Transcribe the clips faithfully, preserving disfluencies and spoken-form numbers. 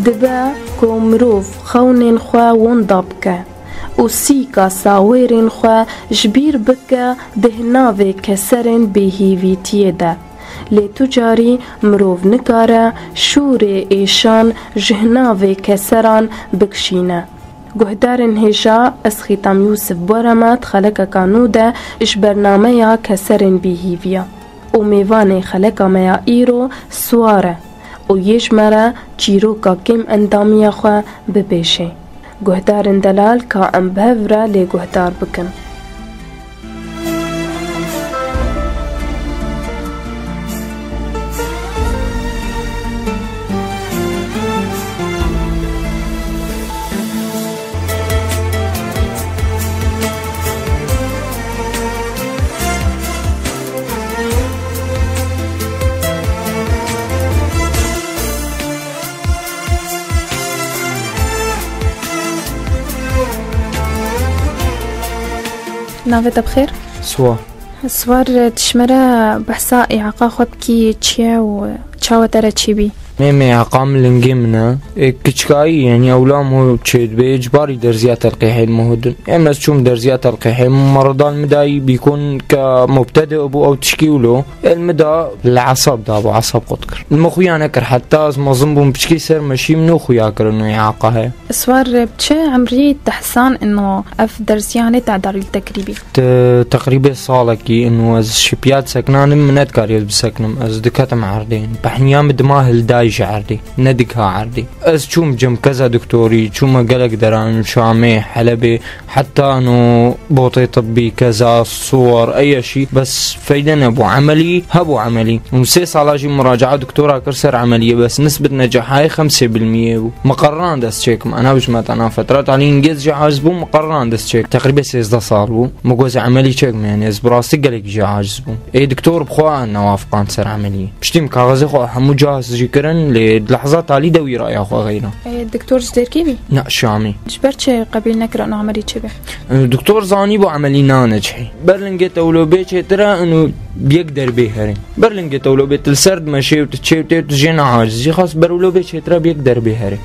Dibe ku mirov xewnên xwe winda bike û sîka sawêrên xwe ji bîr bike di hinavê keserên bêhîvîtiyê de. Lê tu carî mirov nikare şûrê êşan ji hinavê keseran bikişîne. Guhdarên hêja, ez Xîtam Yûsif Boremat xelekeka nû de ji bernameya keserên bêhîviya û mêvanê xeleka me ya îro Siwar e û yê ji me re çîroka kêm endamiya xwe bibêje. Guhdarên delal ka em bi hev re lê guhdar bikin. Navê te bi xêr? Siwar. Siwar, tu ji me re behsa îaqa xwe bikî çi ye û çawa te re çêbî? Mê, mê îaqa min lingê min e. Ê, kiçkayî, yanî ewla min çêdibe, ê, cibarî derziya telqîhê li min hodin. Em ez çûm derziya telqîhê min, merdan min dayî bîkon ke mubtedi bû ew tişkî wilo. El min da li esab dabû, esab qut kir. Li min xuya nekir, heta ez mezin bûm, piçkî ser meşî min û xuya kirin û îaqa heye. Siwar, bi çi emrî te hesand ino ev derziyanê te darî li te kirîbî? Te-, teqrîbê salekî ino ez şipiya diseknanim, min nedikarî ez biseknim, ez diketim erdê. Pehniya min dima hildayî ji erdê, nedigiha erdê. Ez çûm cem keza doktorî, çûme gelek deran, Şamê, Helebê, heta ino botê tibbî, keza, Siwar, Eyeşî, bes feyde nebû. Emelî hebû emelî. Û sê sala jî muraca'a doktora kir ser emeliyê, bes nisbet necahayê xemsê bilmiyê bû. Miqerran dest çêkim. Ana bijmet ana fetra talî îngêz jî aciz bû, miqerran dest çêk. Teqrîbê sêzdeh sal bû. Min got ez emelî çêkim, yanî ez bi rastî gelekî jî aciz bûm. Ê doktor bi xwe newafiqand ser emeliyê. Piştî min kaxezê xwe hemû cahizî kirin, lê di lehza talî de wî raya xwe xeyran. Ê, doktor ji Dêrkê bî? Na, Şamî. Ji ber çi qebîl nekir û emelî çêbe? Ê, doktor zanî bû emelî nane cihê. Ber lingê te wilo bê çêtir e, û yek derbê herê. Ber lingê te wilo bê tu li ser dimeşê û tu çê û tê tu jê neaciz. Jî xas ber wilo bê çêtir e, bi yek derbê herê.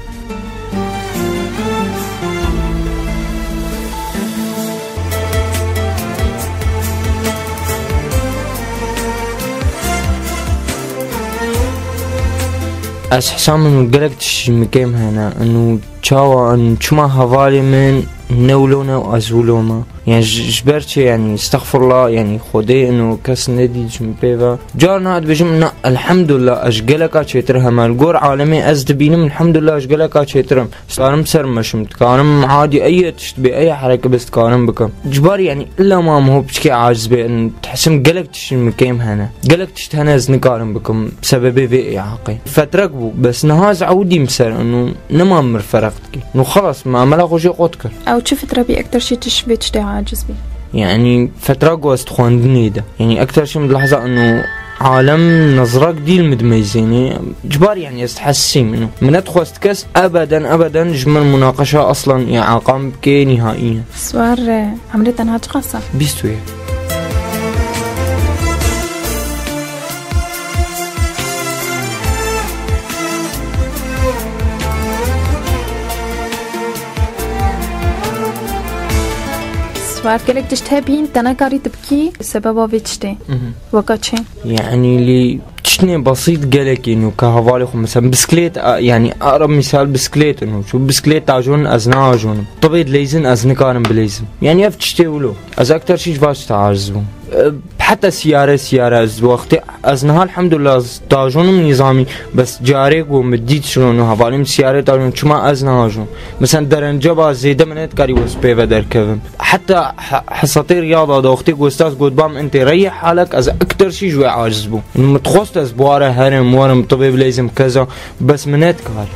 Ez hesam min û gelek tişt ji min kêm hene, û çawa, û çima hevalê min ne wilo ne û ez wilo me? Yani ji, ji ber çi, yani, estexfirullah, yani, Xwedê ino kes nedît ji min pê ve. Carna dibêjim, na, elhamdulillah, ez ji geleka çêtir heme. Li gor alemê ez dibînim, elhamdulillah, ez ji geleka çêtir im. Dikarim ser meşim, dikarim adî eye tişt bê, eye hereke bes dikarim bikim. Ji bar, yani, illa ma min ho piçkê aciz bê, in, dihesim gelek tişt min kêm hene. Gelek tişt hene ez nikarim bikim, sebebê vê ê heqê. Fetrek bû, bes niha ez ew dîm ser, ino, nema min ferq. No xelas, me emela xwe jê qot kir. Ew çi fitra bî, ekter şî tu ji vê tiştê aciz bî? Yani, fetra ku ez di xwendinê de. Yani, ekter şî min di lehza ino alem nezrak dîl min dimeyzênê. Cibar, yani, ez hesî min. Min nedixwest kes ebeden, ebeden ji min munaqeşa aslan ya aqam bike nihaiyen. Siwar, e, emrê te niha çiqas e? Bîst û yek. Siwar, gelek tişt hebîn, te nekarî tu bikî, sebeba vê tiştê. Mhm. Weka çi? Yani lê tiştê besît gelekî nû ka hevalê xwe, mesela bisiklet, a, yani ara misal bisiklet nû. Çu bisiklet tajon ez naajonim. Tibê dileyzin ez nikarim bileyzim. Yani ev tiştê wilo. Ez ekter şîş vaş ta aciz bûm. E, heta siyare, siyare ez wextê ez niha elhamdulillah ez dajonim nîzamî, bes carê ku min dît şirono hevalê min siyare dajon çima ez najon. Mesela derenceba zêde min nedikarî wes pê ve derkevim. Heta he-, hesatê riyada da wextê ku ustaz got bam intê reyê halek ez ekter şî ji wê aciz bûm. Min dixwest ez bi ware herim, werim tibê bileyzim keza, bes min nedikar.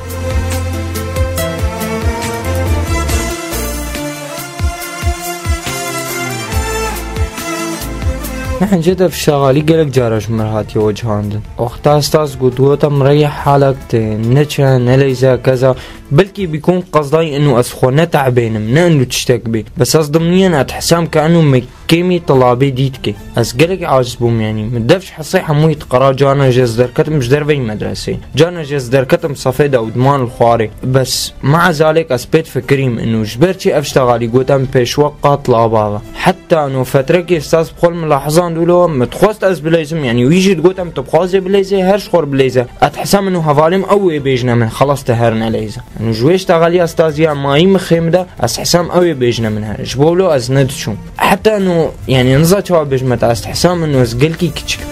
Niha jê de fişegalî gelek cara ji mir hatiye wecihandin. Wexta staz got, gote min reyê halek tê, neçe, neleyze, keza. Belkî bîkon qezdayî inu ez xwe netehbênim, ne inu tiştek bê. Bes ez dimniyen et hesam ke inu me kêmî tilabê dît ke. Ez gelek aciz bûm, yanî min dev ji hesê hemûyî diqera, carna jê ez derketim ji derveyî medresê. Carna jê ez derketim sefê de û diman li xwarê. Bes mea zalek ez pê difikirîm inu ji ber çi ev ştegalî gote min pêşwe qat laba ve. Heta ino fetrekê staz bi xwe li min lahizand wilo, min dixwest ez bileyzim, yanî wî jî digot em tu bixwazê bileyzê, her ji xwe bileyze. Ez dihesam ino hevalê min ew wê bêjine min, xelas te her neleyze. Ino ji wê ştexaliya stazî ya mayî min xêmide, ez dihesam ew wê bêjine min her. Ji bo wilo ez nediçûm. Heta ino, yanî niza çawa bêjime te, ez dihesam ino ez gelkî kiçik im.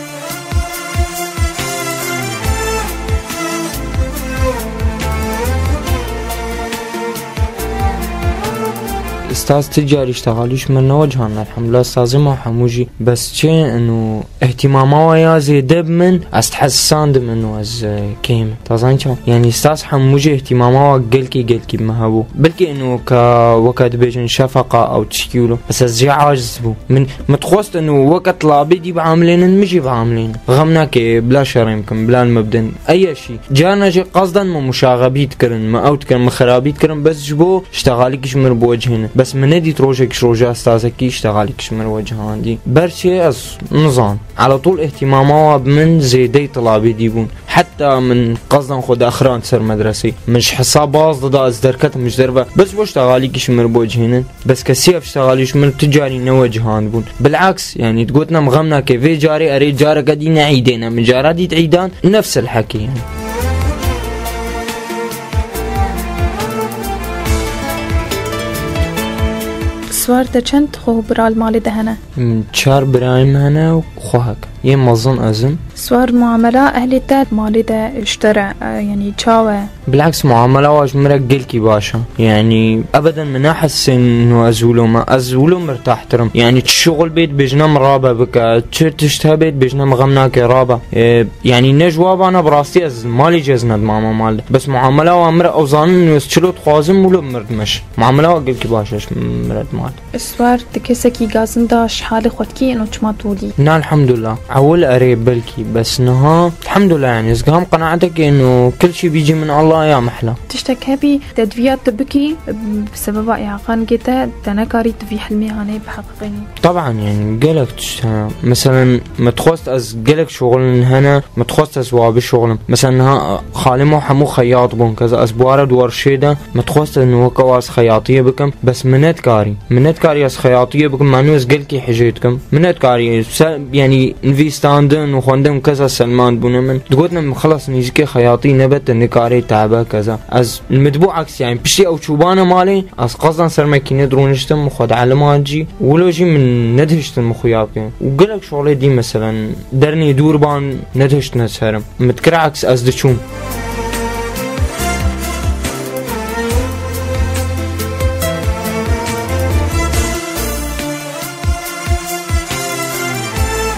Staz ti carî ştexalî ji min newecihan, elhamdulillah, stazê me hemû jî. Bes çi ino îhtîmama wa ya zêde bi min, ez dihesandim ino ez, e, kêm. Tazan çawa? Yanî staz hemû jî îhtîmama wa gelkî, gelkî bi min hebû. Belkî ino ka weke dibêjin şefeqa ew tişkî wilo. Bes ez jê aciz bûm. Min, min dixwest ino weke tilabê dî biamilênin, min jî biamilênin. Xem nake, bila şerê min bikin, bila li min bidin. Eye Carna jî qesden min muşaxebî dikirin, min ew dikirin, min xerabî dikirin, bes ji bo ştexalîkî ji min re biwecihînin. Bes min nedît rojekî ji roja stazekî ştexalîkî ji min re wecihandî. Ber çi ez nizan. Ala tol îhtîmama wa bi min zêdeyî tilabê dî bûn. Heta min qesden xwe diaxirand ser medresê. Min ji hesab baz dida ez derketim ji derve. Bes ji bo ştexalîkî ji min re biwecihînin. Bes kesî ev ştexalî ji min tu carî newecihand bûn. Bilaks, yanî digotin em xem nake, vê carê erê careke dî ne îdê ne, min cara dît îdan, nefs el hekê yanî. Swar te çend xwe û bira li malê de hene? Min çar birayê min hene û xwehek. Yê mezin ez im. Swar muamela ehlê te malê de ji te re, e, yanî çawe? Bilaks muamela wa ji min re gelkî baş e. Yanî ebeden min nehesên ino ez wilo me. Ez wilo mirtahtir im. Yanî çi şuxul bê dibêjine min rabe bike. Çi tişt hebe dibêjine min xem nake rabe. E, yanî ne ji wa bana bi rastî ez malê jî ez nedimama mal de. Bes muamela wa min re ew zanin ino ez çilo dixwazim wilo bi mir dimeşin. Muamela wa gelkî baş e ji min re di mal de. Swar, tu kesekî gazindaş, halê xwe dikî ino çima tolî? Na, elhamdulillah. Ewil erê belkî, bes niha, elhamdulillah, yanî, ez giham qenaatekê ino kil şî bîcî min Allah ya mehla. Tiştek hebî, te diviya tu bikî, bi sebeba îaqanigê te, te nekarî tu vî hilmê hanê biheqiqînî. Taban, yanî, gelek tişt hene. Meselen, min dixwest ez gelek şoxilin hene, min dixwest ez wa bişoxlim. Mesela niha xalê me hemû xeyat bûn, keza ez bi wa re di werşê de, min dixwest ez niha weke wa ez xeyatiyê bikim, bes min nedikarî. Min nedikarî ez xeyatiyê bikim, manu ez gelkî hijê dikim. Min nedikarî, se-, yanî nivîstandin û xwendin keza selmand bûne min. Digotin min xelas nîzikê xeyatî nebe, te nikarê te be keza. Ez li min dibû aks, yanî piştî ew çûbane malê, ez qazdan ser mekînê dirûniştim, xwe dieliman cî. Wilo jî min nedihiştin min xuya bikim. Û gelek şolê dî, meselen, dernê dûr ban nedihiştine serim. Min dikir aks, ez diçûm.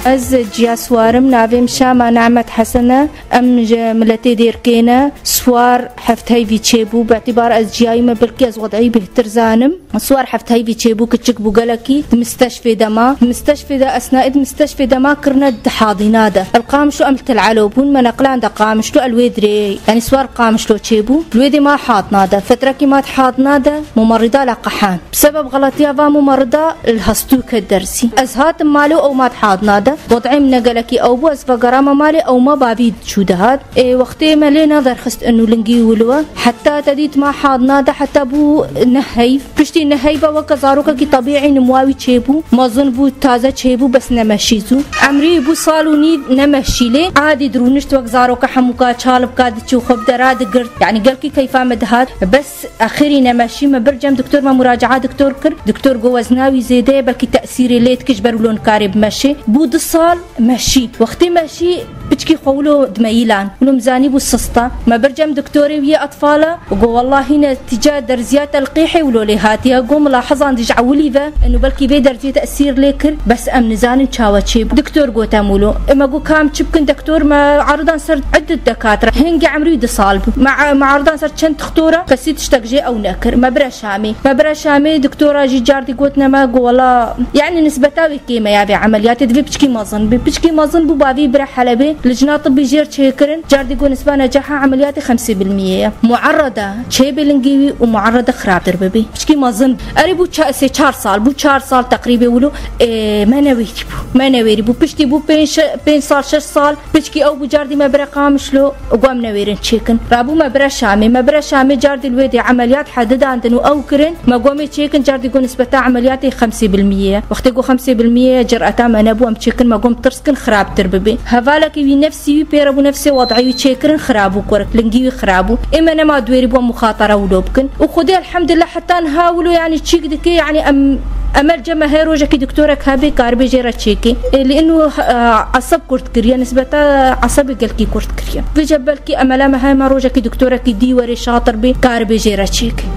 Ez ciya Swar im, navê min Şama Nehmet Hesen e. Em ji miletê Dêrkê ne. Swar heft heyvî çêbû. Bi îtîbar ez ciyayî me, belkî ez wed'î bêhtir zanim. Swar heft heyvî çêbû, kiçik bû gelekî, di misteşfê de ma. Di misteşfê de esnaî di misteşfê de ma kirine di hadîna de. El Qamişlo em li Tel Elo bûn, me neqilande Qamişlo el wê dirê. Yanî Swar Qamişlo çêbû. Li wê dê ma hadna de. Fetrekî ma di hadna de, mumerrîda la qehan. Bi sebeb xeletiya va mumerrîda li hestû ket dersî. Ez hatim malê û ew ma di hadna de. Wed'ê min ne gelekî ew bû, ez vegerame malê, ew ma bavî çû dihat. Ê, wextê me lê naderxist inu lingî wilo. Heta te dît ma hadna de, heta bû neh heyv. Piştî neh heyva weke zarokekî tebîî nimwa wî çêbû. Mezin bû, taze çêbû, bes nemeşî zû. Emrî bû sal û nîv nemeşî lê. Adî dirûnişt wek zaroka hemûka çal bika, diçû xwe bi dera digirt. Yanî gelkî keyfa me dihat. Bes axirî nemeşî me bir cem doktor me muracaa doktor kir. Doktor got wezna wî zêde ye, belkî tesîrê lê dike ji ber wilo nikarê bimeşê. Bû du sal. Meşî. Wextê meşî piçkî xwe wilo dimeyîlan. Wilo min zanî bû sista. Me bir cem doktorê wî yê etfala. Got, wellahî netîca derziya telqîhê wilo lê hatiye. Got, milahizan dî ji ewilî ve. Eno belkî vê derziyê tesîr lê kir. Bes em nizanin çawa çê bû. Doktor got em wilo. Ê me got, kam çi bikin doktor, me aridan ser iddet dekatira. Hingê emrî du sal bû. Me, me aridan ser çend doktora, kesî tiştek jê ew nekir. Me bire Şamê. Me bire Şamê, doktora jî cardî gotine me, got, wela, yani nisbeta wê kêm e ya vê emeliyatê, divê piçkî Mezin bî. Piçkî mezin bû, bavî bire Helebê. Licna tibbî jêr çêkirin. Cardî ku nisba necaha emeliyatê xemsê bilmiyê ye. Muerreda çêbê lingî wî û muerreda xirabtir bibî. Piçkî mezin. Erê bû ça-, sê çar sal. Bû çar sal teqrîbê wilo, e, me newêrî bû. Me newêrî bû. Piştî bû pênc şe-, pênc sal, şeş sal. Piçkî ew bû cardî me bire Qamişlo. Û gom newêrin çêkin. Rabû me bire Şamê. Me bire Şamê cardî li wê dê emeliyat hedidandin û ew kirin. Me gomê çêkin, cardî ku nisbeta emeliyatê xemsê bilmiyê ye. Wextê ku xemsê bilmiyê ye, cireta me nebû, em çêkin, me gom tirs kin, xirabtir bibê. Hevalekî wî nefsî wî pê re bû, nefsê wed'î wî çêkirin, xirab bû kurik, lingî wî xirab bû. Ê me nema duêrî bû em muxatara wilo bikin. Û Xwedê elhemdulillah heta niha wilo, yanî çîk dike, yanî em, emel cem me heye rojekî doktorek hebe karibê jê re çêkê. Ê, li inu, e, eseb kurt kiriye, nisbeta esebê gelkî kurt kiriye. Vêca belkî emela me heye me rojekî doktorekî dî were şatir bê, karibê jê re çêkê.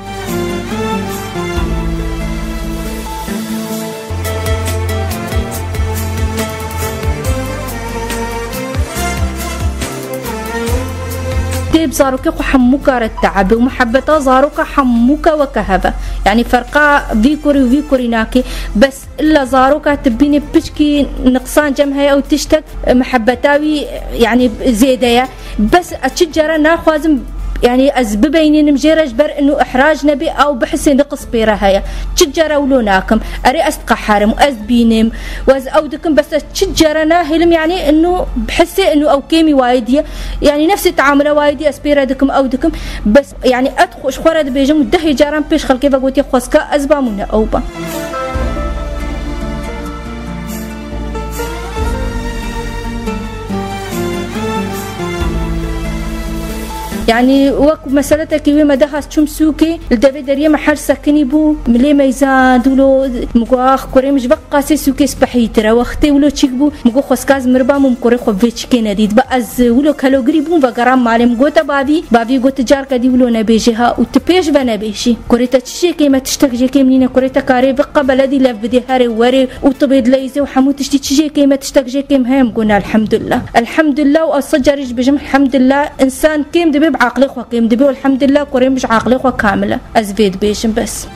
Tê bi zarokê xwe hemû kare teebe û muhebbeta zaroka hemûka weke heve. Yanî ferqa vî kurî û vî kurî nake. Bes illa zaroka tu bînî piçkî niqsan cem heye û tiştek, e, muhebbeta wî, yanî zêde ye. Bes ez çi cara naxwazim, yanî ez bibeynînim jê re ji ber inu ihrac nebê, ew bihisê niqis pê re heye. Çi cara wilo nakim. Erê ez diqeherim, ez dibînim û ez ew dikim, bes ez çi cara nahêlim, yanî inu bihisê inu ew kêmî wayê diye. Yanî nefsê teamula wayê diye ez pê re dikim, ew dikim. Bes, yanî ez xwe, ji xwe re dibêjim û dehê caran pêş xelkê ve gotiye xwezka ez bam û ne ew ba. Yanî wek meseletekî wê me de hat çûm sûkê, li devê deriyê me her sekinî bû, milê meyzand wilo, min got, ax kurê min ji vek qasê sûkê spehîtir e. Wextê wilo çîk bû, min got, xwezka ez miribam û min kurê xwe bi vê çikê nedît. Ba ez wilo kelogirî bûm, vegeram malê, min gote bavî, bavî got, carke dî wilo nebêjê ha û tu pêş ve nebêjî. Kurê te çi jêkê me, tiştek jêkê min nîne, kurê te karê vî qebeledî lev bidê herê werê û tibê dileyzê û hemû tiştî çi jêkê me, tiştek jêkê min heye? Min got, elhemdulillah. Elhemdulillah û ez sed carî jî dibêjim, elhemdulillah, însan kêm dibe, bi aqilê xwe kêm dibe û elhemdulillah, kurê min ji aqilê xwe kamil e. Ez vê dibêjim bes.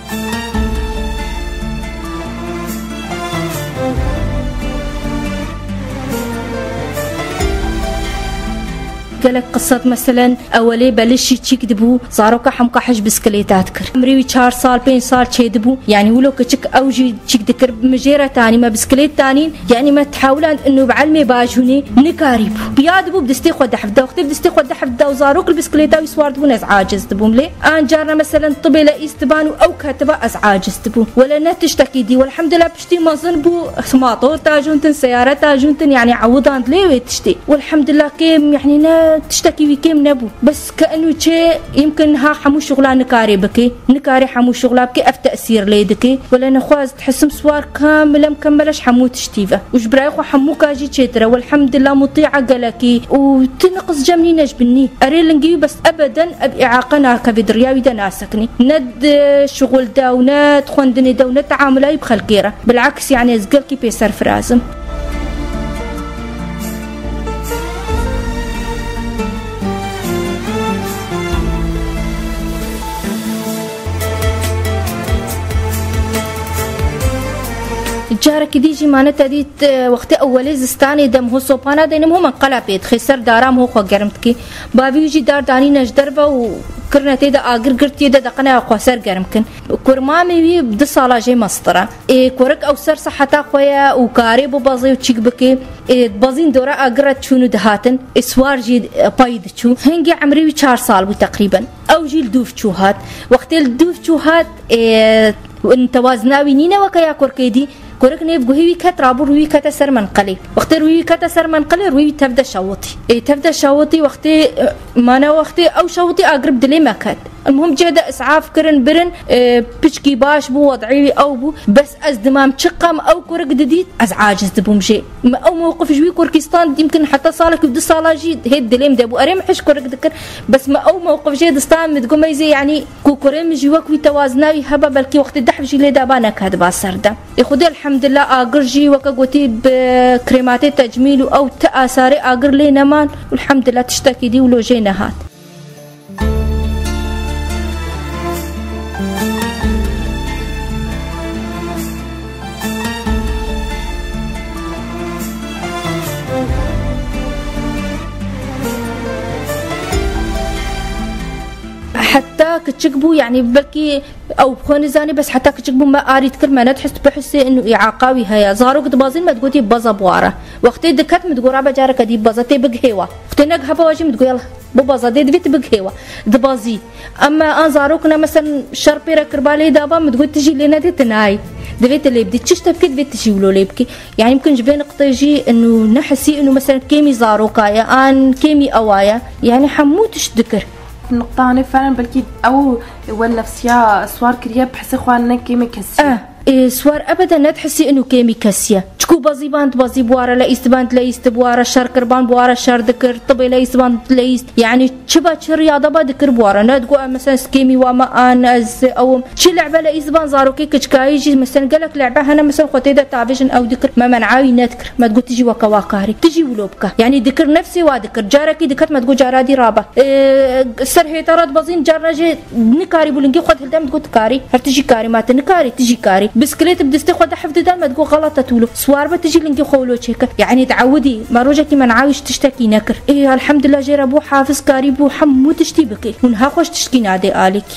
Gelek qisat, meselen, ewelê belişî çîk dibû, zaroka hemka hej bisikilêta dikir. Emrê wî çar sal, pênc sal çêdibû. Yanî wilo kiçik ew jî çîk dikir, min jê re tanî, me bisikilêt tanîn. Yanî me tehawilan inu bi elmê bajûnê nikarîbû. Piya dibû bi distê xwe dehf da. Wextê bi distê xwe dehf da û zarok li bisikilêta wî siwar dibûn, ez aciz dibûm lê. An carna meselen tibê le îstiban û ew ketiba ez aciz dibûm. Wele ne tiştekî dî. Welhemdulillah piştî mezin bû, motor tajûntin, seyare tajûntin, yanî ewidand lê wê tiştê. Welhemdulillah kêm, yanî ne tiştekî wî kêm nebû. Bes ke inu çê, yimkin niha hemû şixula nikarê bike. Nikarê hemû şixula bike, ev tesîr lê dike. Wele nexwe ez dihisim siwar kamile mukemmele ji hemû tiştî ve. Û ji birayê xwe hemûka jî çêtir e. Welhemdulillah mutî'a gelekî. Û ti niqis cem nîne ji binî. Erê lingî wî bes ebeden ev î'aqa nakevê di riya wî de nasekinî. Ne di şixul de û ne di xwendinê de û ne teamula wî bi xelkê re. Bil'aks, yanî ez gelkî pê serfiraz im. Carekî dî jî mane te dît, e, wextê ewelê zistanê de min ho sopana deynim, ho min qela pê dixê, ser dara min ho xwe germ dikê. Bavî wî jî dar danîne ji derve û kirine tê de agir girtiye de deqene xwe ser germ kin. Kurmamê wî du sala jê mestir e. Ê, kurik ew ser seheta xwe ye û karê bibezê û çîk bike. Ê, dibezîn dora agir re diçûn û dihatin. Ê, siwar jî, e, pey diçû. Hingê emrê wî çar sal bû teqrîben. Ew jî li dûv çû hat. Wextê li dûv çû hat, ê, tewazina wî nîne weke ya kurkê dî. Kurik nêv guhê wî ket, rabû rûyî kete ser menqelê. Wextê rûyî kete ser menqelê, rûyî wî tev de şewitî. Ê, tev de şewitî wextê, e, mane wextê ew şewitî agir bi dilê me ket. Em hûn cihê de is'af kirin, birin, e, piçkî baş bû, wed'î wî ew bû. Bes ez dimam çiqam ew kurik didît, ez aciz dibûm jê. Me ew mewqif ji wî kurkî stand, yimkin heta salek û du sala jî hê dilê min de bû. Erê min hej kurik dikir, bes me ew mewqif jê distan, min digot meyzê, yanî ku kurê min jî wek wî tewazina wî hebe, belkî wextê dehf jî lê daba neketiba ser de. Ê Xwedê elhemdulillah agir jî weke gotî bi krêmatê tecmîl û ew ti asarê agir lê neman û elhemdulillah tiştekî dî wilo jê nehat. Heta kiçik bû, yanî belkî ew bi xwe nizanî, bes heta kiçik bû me arî dikir, me nedihist, bihusê inu îaqawî heye. Zarok dibazîn, me digotî baza bi ware. Wextê diket, min digora be careke dî baza tê bigihê we. Wextê negiheba we jî min digot, yala, bu baza dê divê tu bigihê we. Dibazî. Ema an zarok ne, meselen, şer pê re kirba lê daba, min digot, tu jî lê nedê, tu nayî. Divê tu lê bidî. Çi tişt bikî, divê tu jî wilo lê bikî. Yanî, mimkin ji vê niqtê jî inu nehisî, inu, meselen, kêmî zaroka ye, an kêmî ewa ye. Yanî, hemû tişt dikir. Niqtanê feren belkî ew we nefsiya swar kiriye, bi hisê xwe ne kêmê kesî. Eh, ê, swar ebeden nedihesî inu kêmî kesî ye. Çiku bazî band, bazî bi ware, leîst band, leîst bi ware, şer kirban bi ware, şer dikir, tibê leîst band, leîst. Yanî çi ba çi riyada ba dikir bi ware. Ne digo, em, meselen, kêmî wa me an, ez ewim. Çi lebe leîst ban zarokê kiçkayî jî, meselen, gelek lebe hene, meselen, xwe tê de tavêjin ew dikir. Me men'awî nedikir. Me digo, tu jî weke wa karî. Tu jî wilo bike. Yanî dikir, nefsê wa dikir. Carekî diket, me digo, cara dî rabe. Ê, ser hêta re dibezîn, carna jî nikarî bû lingê xwe dihilde, min digot, tu karî. Her tu jî karî, ma tu nikarî, tu jî karî. Biskilêt bi destê xwe de heft dida, me digot, xelat e tu wilo. Siwar be, tu jî lingê xwe wilo çêke. Yanî diewidî, me rojekî men'awî ji tiştekî nekir. Ê, elhamdulillah, jê re bû hafiz, karî bû hemû tiştî bikê. Hûn ha xweş tiştkî nadê alîkî.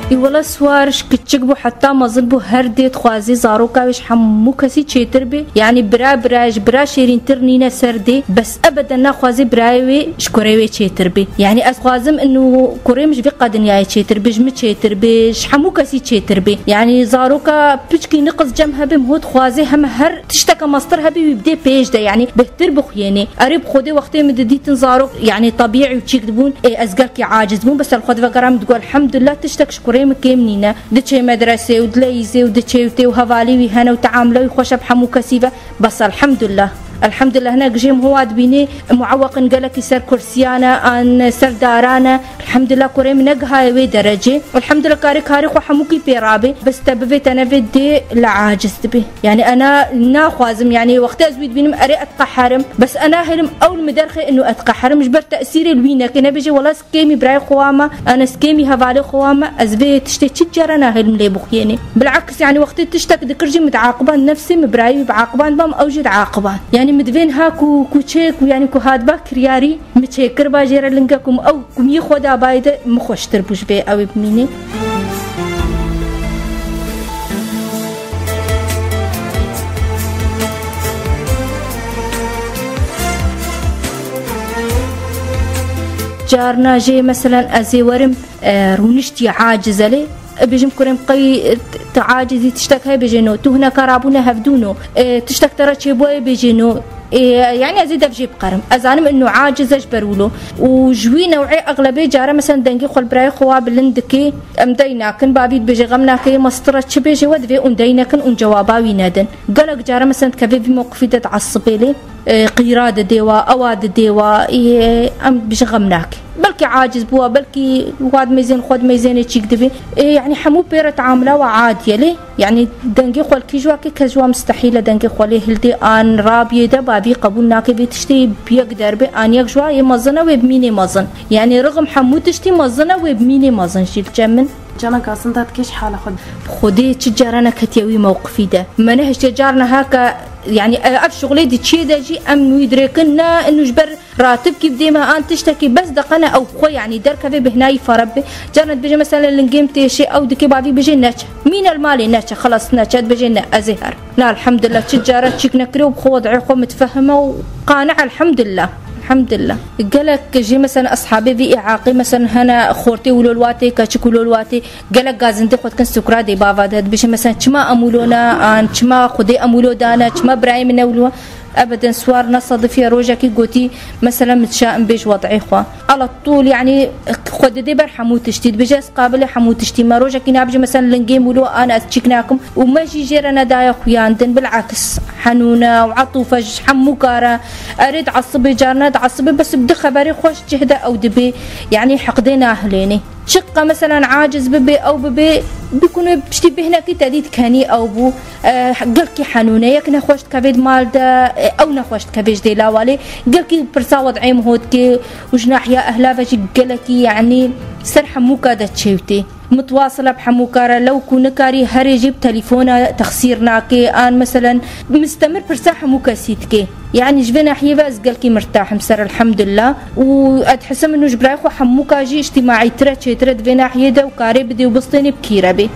Ê wela Siwar ji kiçik bû heta mezin bû, her dê dixwazî zaroka wê ji hemû kesî çêtir bê. Yanî bira bira ji bira şêrîntir nîne ser dê. Bes ebeden naxwazî birayê wê ji kurê wê çêtir bê. Yanî ez xwazim inu kurê min ji vê qedinyayê çêtir bê, ji min çêtir bê, ji hemû kesî çêtir bê. Yanî zaroka piçkî niqis cem hebe, min hot dixwazê heme her tişteke mestir hebe wî bidê pêş de. Yanî bêhtir bixwiyênê. Erê, bi Xwedê wextê min didîtin zarok, yanî tebîî û çîk dibûn, ê, ez gelkî aciz bûm, bes li xwe divegeram, digot, elhamdulillah, tiştek ji kurê min kêm nîne. Diçê medresê û dileyîzê û diçê û tê û hevalê wî hene û teamule wî xweş e bi hemû kesî ve. Bes elhamdulillah. Elhamdulillah, hinek jê min hova dibînê, mueweqin gelekî ser kursiyan e, an ser daran e. Elhamdulillah, kurê min negihaye wê derecê. Elhamdulillah, karê karê xwe hemûkî pê rabê. Bes te bivê te nevê dê li aciz dibê. Yanî ena naxwazim, yanî wextê ez wî dibînim, erê ez diqeherim. Bes ena hêlim ew li min derxê inu ez diqeherim. Ji ber tesîrê li wî neke. Nebêje, wela kêmî birayê xwe wa me, an ez kêmî hevalê xwe wa me, ez vê tiştê çi cara nahêlim lê bixuyênê. Bil'aks, yanî wextê tiştek dikir jî min diaqiban, nefsê min birayê wî biaqiban, bam ew jî diaqiban. Yanî min divên ha ku, ku çê, ku, yanî ku hatba kiryarî, min çêkir ba jê re linge ku min ew ku min yê xwe dabayê de, min xweştir bû ji vê ew ê bimînê. Carna jê, meselen, ez ê werim, e, rûniştî aciz e lê, e, bêjim kurê min qey, e, tu acizî tiştek heye, bêjê no, tu hineka rabûne hevdûno, e, tiştek te re çêbûye, bêjê no, e, yanî ez ê dev jê biqerim. Ez zanim inu aciz e ji ber wilo. Û ji wî new'ê exlebê care, meselen, dengê xwe li birayê xwe wa bilind dikê, em dey nakin, bavî dibêje xem nake, yê mestir e çi bêje we divê ûn dey nekin ûn cewaba wî nedin. Gelek care, meselen, dikeve vî mewqifî de diesibê lê, e, qîra didê wa, ewa didê wa, e, em bêje xem nake. Belkî aciz bûwa, belkî wa dimeyzên xwe dimeyzênê çîk dibê. E, yanî hemû pê re teamula wa adiye lê. Yanî dengê xwe li kî ji wa ke kes ji wa mistehîl e dengê xwe lê hildê an rabiyê de bavî qebûl nake vê tiştê bi yek derbe an yek ji wa yê mezin e wê bi mînê mezin. Yanî rixim hemû tiştî mezin e wê bi mînê mezin jî li cem min. Cana gazin da dikê ji hala xwe. Xwedê çi cara neketiye wî mewqifî de. Me nehiştiye car niha ke, yanî, e, ev şuxulê di çiyê de jî em wî dirêkin ne, inu ji ber ratibkî bidê me an tiştekî bes deqene ew xwe, yanî derkeve bêhna wî fare bibe. Carna dibêje, mesela, lingê min têşê, ew dikê bavî bêjê neçe. Mîne li malê neçe, xelas neçe, dibêjê ne, ez ê her. Na, elhamdulillah, çi cara çîk nekiriye û bi xwe wed'ê xwe mitfehim e û qane, elhamdulillah. Elhamdulillah. Gelek jî, mesela, eshabê vî îaqê, mesela, hene xortê wilo li watê, keçik wilo li watê, gelek gazindê xwe dikin sukra dê bava de. Dibêje, mesela, çima em wilo ne, an çima Xwedê em wilo dane, çima birayê min ne wilo? Ebeden Siwar ne sadifiye rojekî gotî, mesela, min dişa em bêj wed'ê xwe. Ala tûl, yanî, xwe didê ber hemû tiştî. Dibêje, ez qabilê hemû tiştî me. Rojekî nabêje, mesela, lingê min wilo an ez çîk nakim. Û me jî jê re nedaye xuyandin. Bil'aks, henûne û etûfe ji hemû kare. Erê diesibê, carna diesibê, bes bi du xeberê xweş cih de ew dibê. Yanî, heqdê nahilênê. Çiqa, mesela, aciz bibê, ew bibê, bikûne piştî bêhnekî te dî dikenî ew bû. E, gelkî henûne, yek nexweş dikevê di mal de, e, ew nexweş dikevê ji dê lawalê. Gelkî pirsa wed'ê min hot dikê û ji nahiya ehla ve jî gelekî, yanî, Ser hemûka de çêwtê. Mitwasila bi hemûka re, lew ku nikarî herê jî bi telefona texsîr nake, an meselen mistemir pirsa hemû kesî dike. Yanî ji vê nahiyê ve ez gelkî mirtah im ser elhemdulillah. Û ez dihisim û ji birayê xwe hemûka jî îctimaîtir e, çêtir e di vê nahiyê de û karê bidê û bistênê bi kî re bê.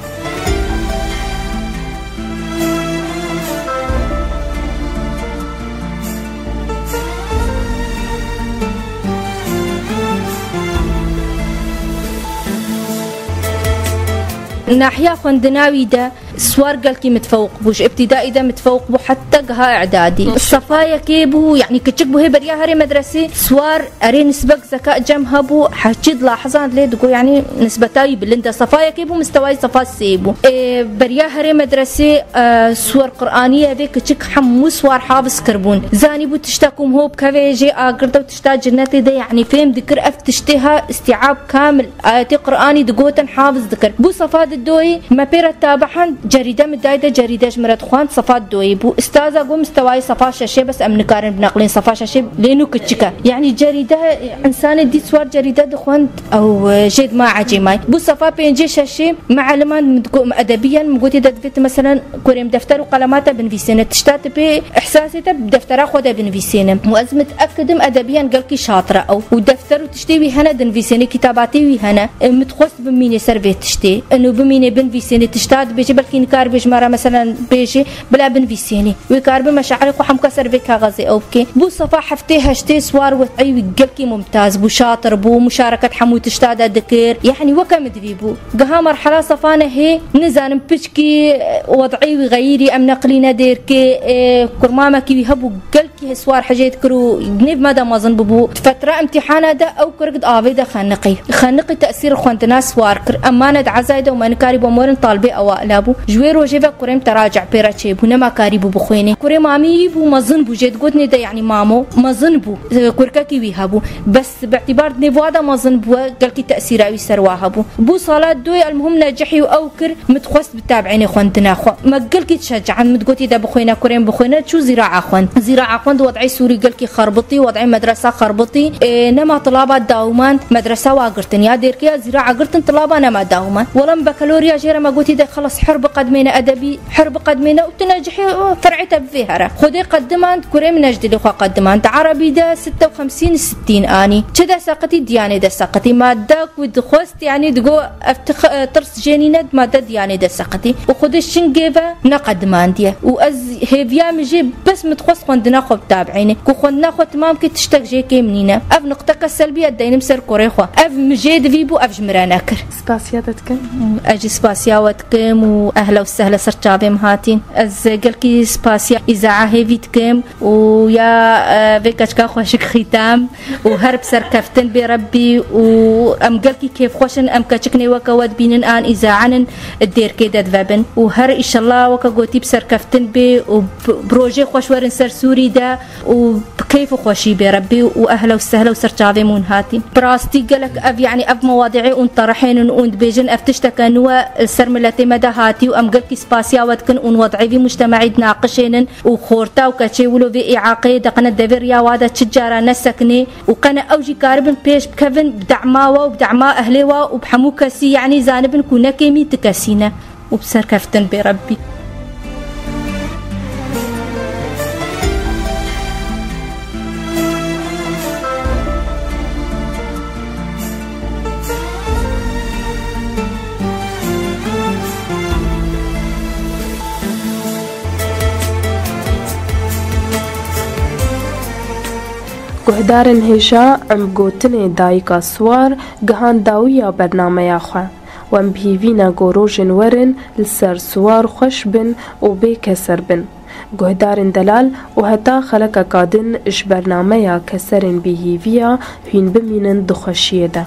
Nahiya xwendina wî de Swar gelkî mitfewq bû. Ji îbtîdaî de mitfewq bû heta giha îdadî. Sefayekê bû, yanî kiçik bû, hê beriya herê medresê Swar erê nisbek zeka cem hebû, heçî dilahizand lê digo, yanî nisbeta wî bilind e. Sefayekê bû, mistewayî sefa sê bû. Ê, beriya herê medresê, e, Swar Qur'anî evê kiçik hemû Swar hafiz kirbûn. Zanîbû tişta ku miho bikeve jê agir de û tişta cinnetê de, yanî fêm dikir ev tiştê ha îstîab kamil. Ayetê Qur'anî digotin hafiz dikir. Bû sefa di doyî me pê re tabihan cerîde min dayî de cerîde ji min re dixwend sefa di doyî bû. Ustaza got mistewayê sefa şeşê bes em nikarin bineqlên sefa şeşê lê nû kiçik e. Yanî cerîde, insanê dî swar cerîde dixwend ew, e, jê dima ecêmayî. Bû sefa pêncê şeşê meeliman min digot, edebiyan min gotê de divê tu meselen kurê min defter û qelema te binivîsêne. Tişta tu pê ihsasê te bi deftera xwe de binivîsêne. Û ez mitekidim edebiyan gelkî şatir e ew. Û defter û tiştê wî hene dinivîsêne, kîtabatê wî hene. E, min dixwest bimînê ser vê tiştê. Ino bimînê binivîsêne, tişta dibêje, belkî nikaribe ji me re meselen bêje, bila binivîsêne. Wê karibe meşairê xwe hemûka ser vê kaxezê ew bike. Bû sefa heftê heştê swar wed'î wî gelkî mumtaz bû, şatir bû, muşareket hemû tişta de dikir. Yanî weke min divî bû. Giha merhela sefa nehê, nizanim piçkî, e, wed'î wî xeyirî em neqilîne dêrkê, e, kurmamekî wî hebû, gelkî swar hejê dikir û nêv me de mezin bûbû. Di fetra imtîhana de ew kurik di avê de xeniqî. Xeniqî tesîr xwendina swar kir. Em mane di ezayê de û me nikarî bû, em werin talibê ewaila bû. Ji wê rojê ve kurê min teraci pê re çêbû, nema karîbû bixwêne. Kurê mamî yî bû mezin bû, jê digotinê de, yanî mamo, mezin bû. E, kurkekî wî hebû. Bes bi îtîbar di nêva de mezin bû, gelkî tesîra wî ser wa hebû. Bû sala doyê elmuhim necihî û ew kir, min dixwest bi tabi'înê xwendina xwe. Me gelkî dişecihand, min digotî de bixwêne, kurê min bixwêne, çû zîraa xwend. Zîraa xwend, wed'ê Sûrî gelkî xerbitî, wed'ê medresa xerbitî, ê, nema tilaba dawimand, medresa wa girtin. Ya dêrkeya zîraa girtin, tilaba nema dawimand. Wela min bekalorya jê re me gotî de, xelas, hir biqedmêne edebî, hir biqedmêne û tu necihê, fer'ê te bi vê here. Xwedê qedimand, kurê min ne ji dilê xwe qedimand. Di erebî de sitte û xemsîn sittîn anî. Çi de seqitî, diyanê de seqitî. Madde ku dixwest, yanî digo ev tix-, e, tirs jê nîne, madde diyanê de seqitî. Û xwedê şingê ve neqedimandiye. Û ez hêviya min jê bes min dixwest xwendina xwe bitabîne. Ku xwendina xwe timam ke tiştek jê kêm nîne. Ev niqteke selbî ye, deynim ser kurê xwe. Ev min jê divî bû, ev ji min re nekir. Spasiya te dikim. Ez jî spasiya we dikim û ehla û sehla ser çavê min hatîn. Ez gelkî spasiya îzaa hêvî dikim û ya, e, vê keçika xweşik xîtam û her bi serkeftin bê Rebbî û em gelkî kêfxweş in, em keçiknê weke we dibînin an îzaa in dêrkê de divebin û her îşellah weke gotî bi serkeftin bê û bi, bi rojê xweş werin ser Sûrî de. û bi keyf û xweşî bê Rebbî û ehla û sehla û ser çavê min hatî. Bi rastî gelek ev, yanî ev mewadî'ê ûn terihênin ûn dibêjin ev tişteke nû e li ser miletê me de hatî û em gelkî spasiya we dikin ûn wed'ê vî mujtemaî dinaqişênin û xorta û keçê wilo vê îaqeyê deqine devê riya wa de çi cara nesekinê û qene ew jî karibin pêş bikevin bi dema we û bi dema ehlê we û bi hemû kesî, yanî zanibin ku ne kêmî ti kesî ne. û bi serkeftin bê Rebbî. Guhdarên hêja, em gotinê Dayika Siwar gihan dawiya bernameya xwe. Em bi hîvî ne ku rojên werin li ser Siwar xweş bin û bê keser bin. Guhdarên delal û heta xelekeka din ji bernameya Keserên Bêhîviya hûn bimînin di xweşiyê de.